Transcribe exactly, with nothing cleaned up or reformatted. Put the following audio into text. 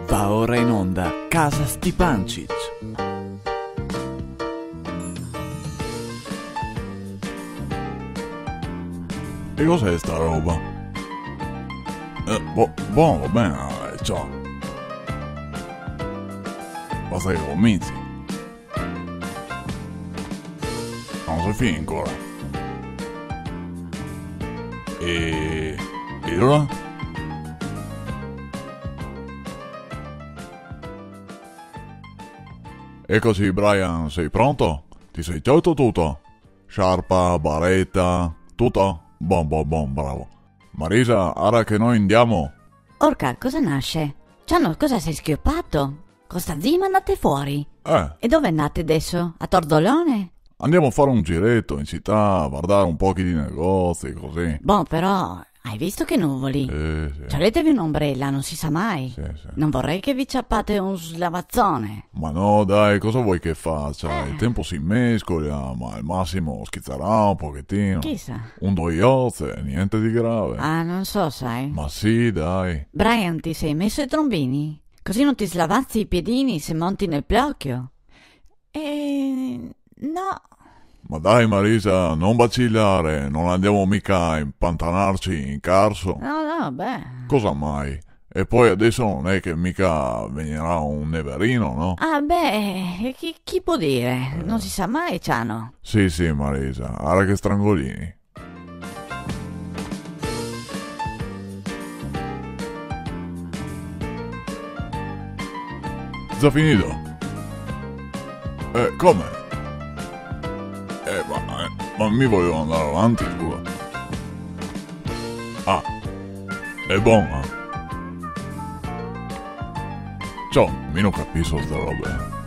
Va ora in onda Casa Stipancich. E cos'è sta roba? Eh, bo-, bon, va ben, eh, ciò. Basta che cominci. No xe finì ancora. E, e alora? Ecoci, Brian, te son pronto? Te son tolto tuto? Sciarpa, bareta, tuto? Bon, bon, bon, bravo. Marisa, ara che noi ndemo. Orca, cosa nasi? Ciano, cosa te son schiopà? Co sta zima ndè fora? Eh. E dove ndè deso? A Torzolone? Ndemo a far un gireto in cità, a vardar un pochi de negozi, cusì. Bon, però, te ga visto che nuvoli? Eh, sì. Cialetevi un'ombrela, no se sa mai. Sì, sì. No vorei che ve ciapè un slavazon. Ma no, dai, cosa te vol che fasa? Eh. El tenpo se mescola, ma al masimo schizarà un pochetin. Chisà. Un do oci, gnente de grave. Ah, no so, sa. Ma sì, dai. Brian, te te son meso i trombini? Cusì no te slavazi i piedini se te monti nel plochio. Eh, no. Ma dai, Marisa, no bacilar, no ndemo mica a impantanarse in carso. No, no, beh. Cosa mai? E po deso no xe che mica vegnarà un neverin, no? Ah, beh, chi, chi pol dir? Eh. No se sa mai, Ciano. Sì, sì, Marisa, ara che strangolini. Za finì? Eh, come? Eh, ma, eh, ma mi volevo ndar avanti, scusa. Ah, xe bon, eh. Ciò, mi no capiso sta roba, eh.